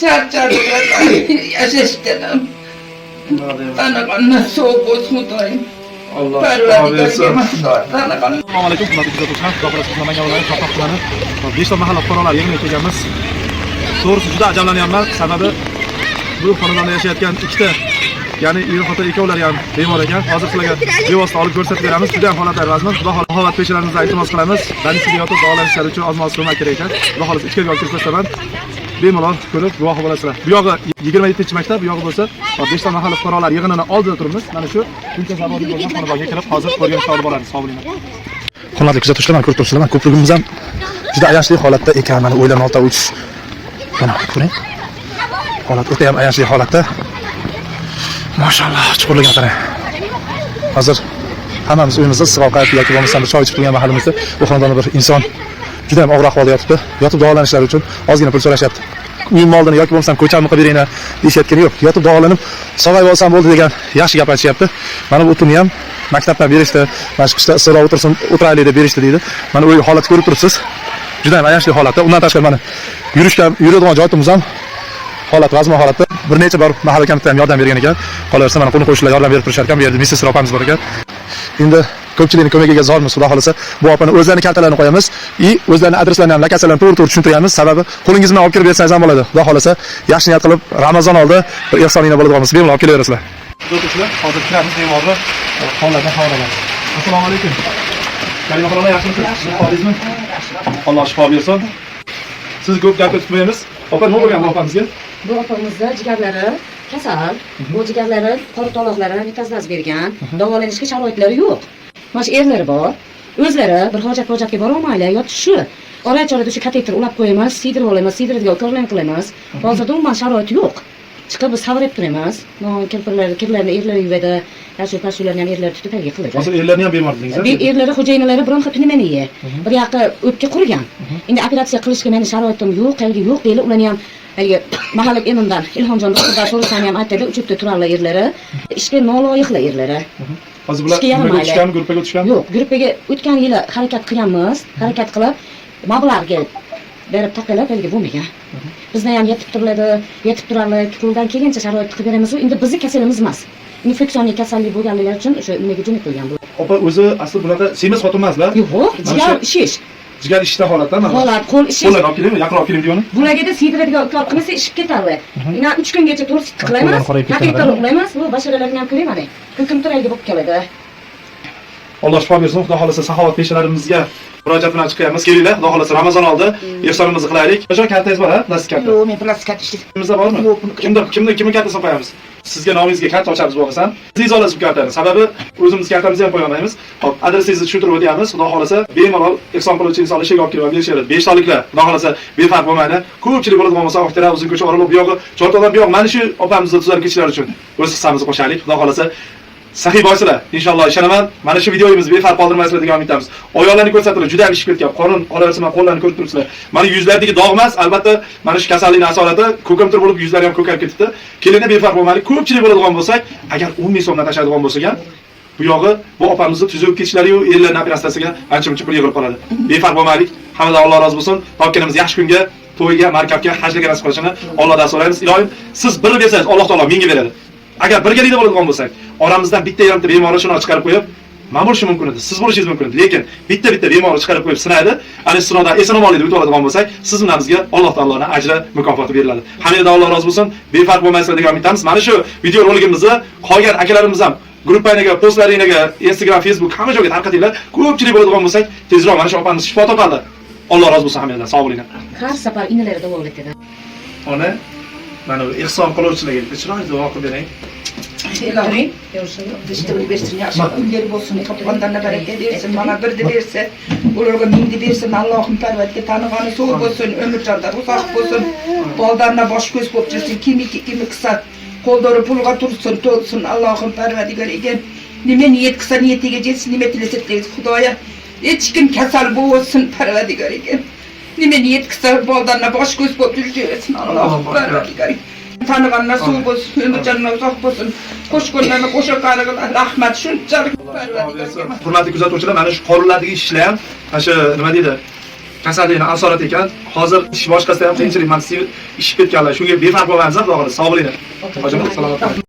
Charchadim, yashashdan. Taniganlar sog' bo'lsin, Xudoyim. Alloh shifo Parvardigorga bersin. Tanigan Assalomu alaykum, hurmatli kuzatuvchilar. Xudo xohlasa, biz Namangan viloyati Chortoq tumani Beshta mahalla fuqarolar yig'iniga kelganmiz. To'g'risi juda ajablanyapman. Sababi bu xonadonda yashayotgan ikkita, ya'ni er xotin ikkovlari ham bemor ekan. Hozir sizlarga bevosita olib ko'rsatib beramiz. Juda ham holatlar vazmin. Xudo xohlasa, saxovat peshalarimizdan iltimos qilamiz. Больница ga yotib davolanishlari uchun ozmoz ko'mak kerak ekan. Xudo xohlasa, ichkariga olib kirib ko'rsataman. Bemalol ko'rib guvohi bo'lasizlar. Bu yog'i 27-maktab, bu yog'i bo'lsa Beshta mahalla fuqarolar yig'inini oldida turibmiz. Mana shu Kuncha zavodi bo'lgan xonadonga kirib hozir o'rganishga olib boramiz. Sog' bo'linglar. Hurmatli kuzatuvchilar, mana ko'rib turibsizlar, mana ko'prigimiz ham juda ayanchli holatda ekan. Mana o'ylan olta uch. Mana ko'ring. Holat o'ta ham ayanchli holatda. Mashalloh, chuqurligini qarang. Hozir hammamiz uyimizda issiq ovqat yoki bo'lmasam bir choy ichib turgan mahalimizda bu xonadonda bir inson juda ham og'ir ahvolda yotibdi. Yotib davolanishlari uchun ozgina pul so'rashyapti. Uyim oldini yoki bo'lmasam ko'chamni qilib beringlar deyishayotgani yo'q. Yotib davolanib sog'ayib olsam bo'ldi degan yaxshi gap aytishyapti. Mana bu o'tinni ham maktabdan berishdi. Mana shu qishda issiqroq o'tirsin, o'tiraylik deb berishdi deydi. Mana uy holatni ko'rib turibsiz. Juda ham ayanchli holatda. Undan tashqari mana yurishga yuradigan joyimiz ham holat vazmin holatda. Bir necha bor mahalla komiteti ham yordam bergan ekan. Qolaversa, mana qo'ni qo'shnilar yordam berib turishar ekan. Bu yerda медсестра opamiz bor ekan. Endi ko'pchilikning ko'magiga zormiz, Xudo xohlasa. Bu opani o'zlarini kartalarini qo'yamiz и o'zlarini adreslarini ham, lokatsiyalarini to'g'ri-to'g'ri tushuntiramiz. Sababi qo'lingiz bilan olib kirib bersangiz ham bo'ladi. Xudo xohlasa, yaxshi niyat qilib Ramazon oldi bir ehsoninglar bo'ladigan bo'lsa, bemalol olib kelaverasizlar. Kuzatuvchilar, hozir kiramiz, bemorni holatdan xabar olamiz. Assalomu alaykum. Kalima xola, yaxshimisiz? Yaxshi. Alloh shifo bersin. Siz ko'p gapga tutmaymiz. Opa, nima bo'lgan bu opamizga? Bu opamizda jigarlari kasal. Bu jigarlari, qora toloqlari metastaz bergan. Davolanishga sharoitlari yo'q. Mana shu erlari bor. O'zlari bir hojat hojatga borolmaylar, yotish shu. Ora chorada shu kateter ulab qo'yamiz, siydirib olamiz, siydiradigan ukollar qilamiz. Hozirda umuman sharoit yo'q. Chiqib biz savrab turamiz. Non kirpirlar, kirlarni erlari yuvadi. Tashu pashularni ham erlari tutib haligi qiladi. Hozir erlarni ham bemor dedingiz, Bir erlari, xo'jayinlari bronxopnevmoniya. Bir yoqqa o'pka qurigan. Endi operatsiya qilishga meni sharoitim yo'q, qayerga yo'q deydi. Ularni ham haligi mahalla imomdan Ilhomjon doktordan so'rasam ham aytadi, uchibda turarlar erlari. Ishga noloyiqlar erlari. Hozir bular Ishga nimaga yaramaydi. o'tishganmi, gruppaga o'tishganmi? Yo'q, gruppaga o'tgan yili harakat qilganmiz. Harakat qilib mablag'ga berib taqilib haligi bo'lmagan. Bizni ham yetib turiladi, yetib turarlar, qo'ldan kelgancha sharoit qilib beramiz. Endi bizni kasalimiz emas. Infeksionli kasallik bo'lganlar uchun o'sha nimaga jo'natilgan bu. Opa o'zi asli bunaqa semiz xotin emaslar. Yo'q, jigar ishish. Jigar ishda holatda mana. Holat, qo'l ishish. Qo'llarni olib kelaymi? Yaqinroq olib keling deyapman. Bularga siydiradigan ukol qilmasa ishib ketadi. Ina 3 kungacha to'rt sut qilaymiz. Qo'llarni qorayib ketgan. Kateter ulaymiz, bu basharalarni ham ko'ring mana. Ko'kimtir haligi bo'lib keladi. Alloh shifo bersin. Xudo xohlasa, saxovat peshalarimizga murojaat bilan chiqyapmiz. Kelinglar, Xudo xohlasa, Ramazon oldi. Ehsonimizni qilaylik. Qachon kartangiz bor, ha? Plastik karta. Yo'q, men plastik karta ishlatib. Kimizda bormi? Yo'q, buni- Kimda kimni kartasini qo'yamiz? Sizga nomingizga karta ochamiz bo'lmasam. Siz olasiz bu kartani. Sababi o'zimiz kartamizni ham qo'ya olmaymiz. Xo'p, adresingizni tushuntirib o'tyapmiz. Xudo xohlasa, bemalol ehson qiluvchi insonlar ishga olib kelib berishadi. Beshtoliklar, Xudo xohlasa, befarq bo'lmaydi. Ko'pchilik bo'ladigan bo'lsa, Oqtara, uzun ko'cha, Oraliq bu yog'i, Chortoqdan bu yoq mana shu opamizni tuzalib ketishlari uchun o'z hissamizni qo'shaylik. Xudo xohlasa, saxiy boysizlar, inshaalloh ishonaman. Mana shu videomizni befarq qoldirmaysizlar degan umiddamiz. Oyoqlarni ko'rsatilib, juda ham ishib ketgan. Qorin qolaversa, mana qo'llarni ko'rib turibsizlar. Mana yuzlaridagi dog' emas, albatta mana shu kasallikning asorati ko'kamtir bo'lib yuzlari ham ko'karib ketibdi. Kelinglar, befarq bo'lmaylik. Ko'pchilik bo'ladigan bo'lsak, agar 10 ming so'mdan tashlaydigan bo'lsak ham, bu yog'i bu opamizni tuzib ketishlari-yu erlarning operatsiyasiga ancha-muncha pul yig'ilib qoladi. Befarq bo'lmaylik. Hammadan Alloh rozi bo'lsin. Topganimiz yaxshi kunga, to'yga, markabga, hajga nasib qilishini Allohdan so'raymiz. Iloyim, siz bir bersangiz, Alloh taolo mingga beradi. Agar birgalikda bo'ladigan bo'lsak, oramizdan bitta yarimta bemorni shuni chiqarib qo'yib, man bo'lishim mumkin edi, siz bo'lishingiz mumkin edi, lekin bitta-bitta bemorni chiqarib qo'yib sinaydi. Ana shu sinovdan eson omonlikda o'tib oladigan bo'lsak, siz bilan bizga Alloh taoloning ajri, mukofoti beriladi. Hammadan Alloh rozi bo'lsin. Befarq bo'lmaysizlar degan umiddamiz. Mana shu video roligimizni qolgan akalarimiz ham gruppalarga, postlaringlarga, Instagram, Facebook hamma joyga tarqatinglar. Ko'pchilik bo'ladigan bo'lsak, tezroq mana shu opamiz shifo topadi. Alloh rozi bo'lsin hammadan. Sog' bo'linglar. Har safar inalari davolatadi. Ona, mana bu ehson qiluvchilarga bitta chiroyli duo qilib bering. Ilohim, rizqini bersin, yaxshi kunlar bo'lsin, topganlarına baraka bersin, mana birni bersa, ularga mingni bersin, Allohim parvardigor tanig'ani so'g' bo'lsin, umrjonlar uzoq bo'lsin, boldarna bosh ko'z bo'lib yursin, kimiki kimi qilsa, qo'llari pulga tursin, to'lsin, Allohim parvardigor ekan. Nima niyat qilsa niyatiga jetsin, nima tilasa tilasa, Xudoya, hech kim kasal bo'lsin, parvardigor ekan. Nima niyat qilsa boldarna bosh ko'z bo'lib yuraversin, Allohim parvardigor. Tanig'anlar sog' bo'lsin, umrjonlar uzoq bo'lsin. Qo'shqonlarni qo'sha qarig'lar rahmat shunchalik parvardigorga. Hurmatli kuzatuvchilar, mana shu qorinlardagi ishlar ham mana shu nima deydi? Kasallikni asorat ekan. Hozir ish boshqasida ham qiyinchilik, mana ishib ketganlar. Shunga befarq bo'lmaymiz, xudo xohlasa. Sog' bo'linglar. Hojim, salomat bo'ling.